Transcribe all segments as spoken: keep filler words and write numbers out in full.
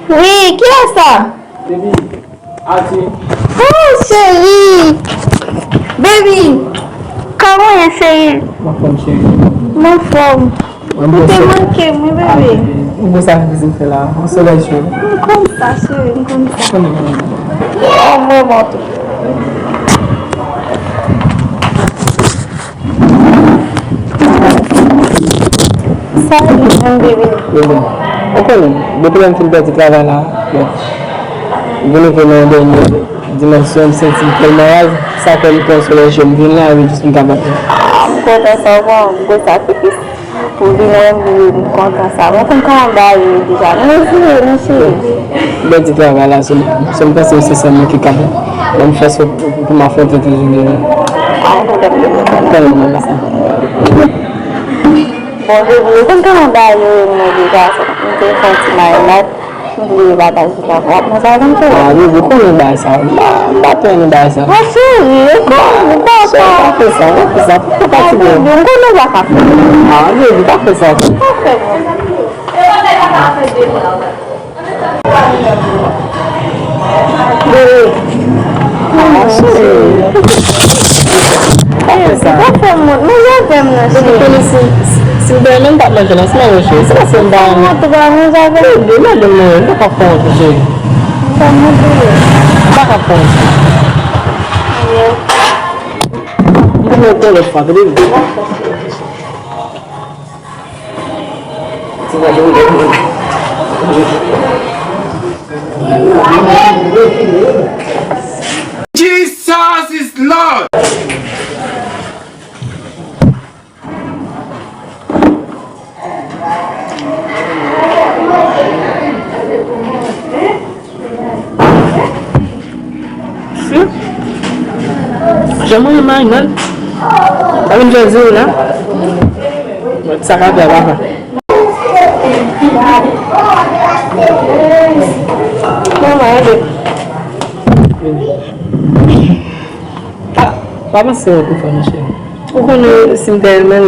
Wi, kiyès sa? Baby, Arthur. Oh, cheri! Baby, kòman w ye, cheri? M anfòm, cheri. M anfòm. Ou te manke m, wi, bebe. Ou bon sa vizit fè la. Yon solèy cho. M konn sa, cheri, m konn sa. Konn sa. Oh, vrèman tou. Sa vle di menm, bebe? Yo bon. Ou konnen, depi lè m fin pèdi travay la, bon, m vin rive nan yon dènye dimansyon, m santi m tèlman raz, sa fè m pran solèy cho, m vin la, epi jis m kapab. Ah, m kontan sa, w pran gwo sakrifis pou vin wè m, m kontan sa. Mwen konn kòman bagay yo ye deja. Nou reyisi, mesye. Bèl ti travay la, sèlman. Sèlman panse se sèl mwen ki ka ban m fòs pou, pou, pou m afwonte tout jounen an. Bon, depi ou konn kòman bagay yo ye, mwen deja, m te fè yon ti marinad, m bliye bagay yo la, w ap manje avè m tou. Ah, bebe, ou konnen bagay sa, m pa, m pa pè nan bagay sa. Mwen cheri, ou konnen, ou pa, cheri, pa fè sa, pa fè sa, pa fatige. Ah, bebe, m konnen ou pa ka fè. Ah, bebe, pa fè sa. Pa fè, non. Bebe. Ah, cheri. Pa fè sa. Pa fè m wont. Manje avè m non, cheri. Ou konnen si, si, si m te renmen m t ap manje non, se manje, se paske m pa renmen. Mwen tou pa manje avè m. Bebe, madanm mwen, m pa ka fè wont, cheri. M pa manje. M pa ka fè wont. M te mete lòt fwa, tande. Jesus is Lord. Si. Jan mwen renmen marinad. Sa vin fè zero la. Sa ka fè, pa fè. Manman, ede. Ah, pa panse wont pou fè, monchè. Ou konnen si m te renmen l,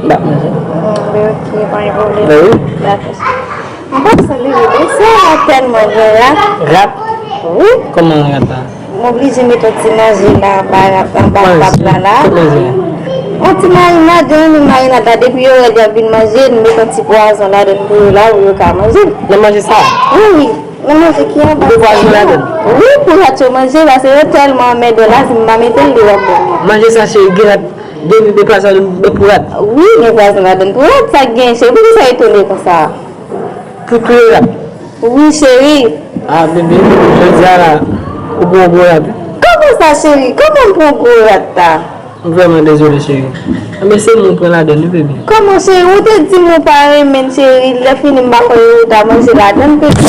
m t ap manje. Hmm, ben ok, pa gen pwoblèm. Ben wi. Dakò. Mwen pa sanble bebe, se yon tèlman gen rat. Rat? Wi. Kòman rat la? M oblije met yon ti manje la anba rat, anba tab la la. Ki manje? Yon ti marinad, yon marinad la, depi yo wè l, y ap vin manje, nou met yon ti pwazon ladan l pou yo la, pou yo ka manje l. Nan manje sa? Wi, wi. Nan manje ki anba. Ou pwazon ladan l? Wi, pou rat yo manje, paske yo tèlman anmèdan la, si m pa mete l, li p ap bon. Manje sa, cheri, gen rat, gen, gen pwazon ladan l pou rat? Wi, gen pwazon ladan l pou rat, sa k gen, cheri, poukisa w etone konsa? Pou touye rat? Wi, cheri. Ah, bebe, jodi a la, ou pran gwo rat. Kòman sa, cheri? Kòman m pran gwo rat la? M vrèman dezole, cheri. Enben, se mwen pran ladan l, wi, bebe. Kòman, cheri? Ou te di m ou pa renmen l, cheri. Lè fini, m pa kwè ou ta manje ladan l, bebe.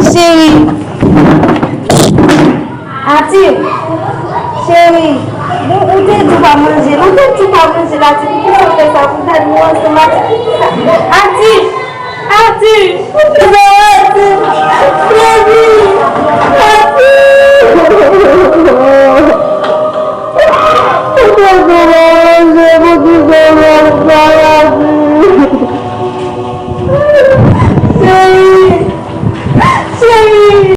Cheri. Ati, cheri, bon, ou te di w pa manje l, ou te di w pa manje l, Ati, poukisa w fè sa? Pou gad nou ansanm, Ati, poukisa? Ati, Ati, poukisa